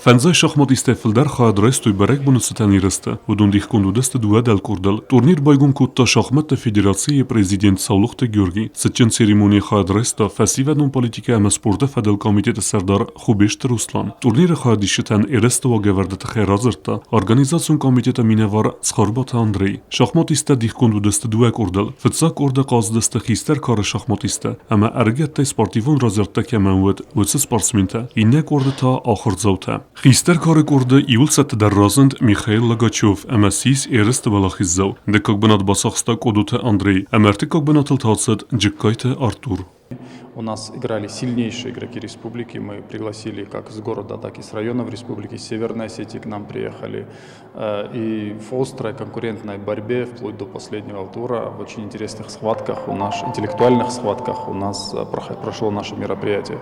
Фӕндзай шахматисттӕй фылдӕр хайад райстой бӕрӕгбоны цытӕн ерысты. Уыдон дихгонд уыдысты дыууӕ дӕлкъордыл. Турнир байгом кодта шахмӕтты федерацийы президент Саулохты Георгий. Цытджын церемонийы хайад райста фӕсивӕдон политикӕ ӕмӕ спорты фӕдыл комитеты сӕрдар Хубежты Руслан. Турниры хайадисджытӕн ерысты уагӕвӕрды тыххӕй радзырдта организацион комитеты минӕвар Цхуырбаты Андрей. Шахматисттӕ дихгонд уыдысты дыууӕ къордыл. Фыццаг къорды хъазыдысты хистӕр кары шахматисттӕ ӕмӕ ӕрыгӕттӕй спортивон разрядтӕ кӕмӕн уыд, уыцы спортсментӕ, иннӕ къорды та ахуырдзаутӕ. Хистӕр кары къорды иуыл цӕттӕдӕр разынд Михаил Логачев ӕмӕ ссис ерысты уӕлахиздзау. Дыккаг бынат бацахста Къодоты Андрей ӕмӕ ӕртыккаг бынатыл та ацыд Джыккайты Артур. У нас играли сильнейшие игроки республики. Мы пригласили как с города, так и с районов республики. С Северной Осетии к нам приехали. И в острой конкурентной борьбе, вплоть до последнего тура, в очень интересных схватках, у нас, интеллектуальных схватках у нас прошло наше мероприятие.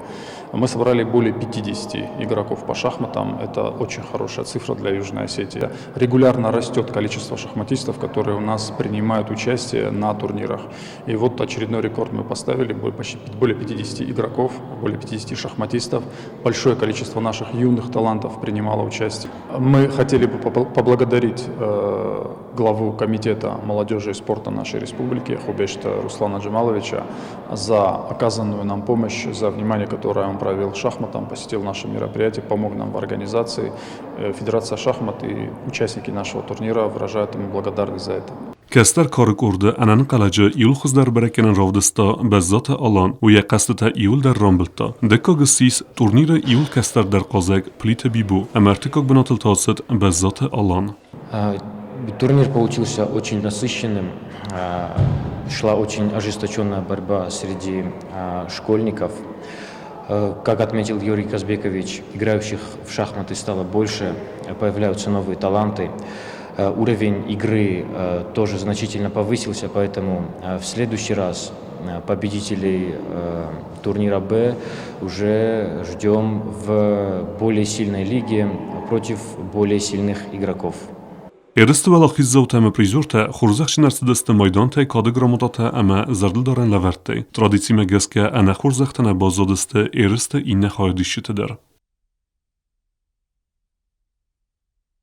Мы собрали более 50 игроков по шахматам. Это очень хорошая цифра для Южной Осетии. Регулярно растет количество шахматистов, которые у нас принимают участие на турнирах. И вот очередной рекорд мы поставили, почти более 50 игроков, более 50 шахматистов. Большое количество наших юных талантов принимало участие. Мы хотели бы поблагодарить главу комитета молодежи и спорта нашей республики Хубешта Руслана Джамаловича за оказанную нам помощь, за внимание, которое он проявил шахматам, посетил наше мероприятие, помог нам в организации. Федерация шахмат и участники нашего турнира выражают ему благодарность за это. Кӕстӕр кары къорды ӕнӕнхъӕлӕджы иуыл хуыздӕр бӕрӕггӕнӕн равдыста Бӕззаты Алан, уый йӕ хъӕзтытӕ иуылдӕр рамбылдта. Дыккаг ссис турниры иуыл кӕстӕрдӕр хъазӕг Плиты Бибо ӕмӕ ӕртыккаг бынатыл та ацыд Бӕззаты Алан. Турнир получился очень насыщенным. Шла очень ожесточенная борьба среди школьников. Как отметил Юрий Казбекович, играющих в шахматы стало больше, появляются новые таланты. Уровень игры тоже значительно повысился, поэтому в следующий раз победителей турнира «Б» уже ждем в более сильной лиге против более сильных игроков. Ерысты уӕлахиздзаутӕ ӕмӕ призертӕ хорзӕхджын ӕрцыдысты майдантӕй, кады грамотатӕ ӕмӕ зӕрдылдарӕн лӕвӕрттӕй. Традицимӕ гӕсгӕ ӕнӕ хорзӕхтӕ нӕ баззадысты ерысты иннӕ хайадисджытӕ дӕр.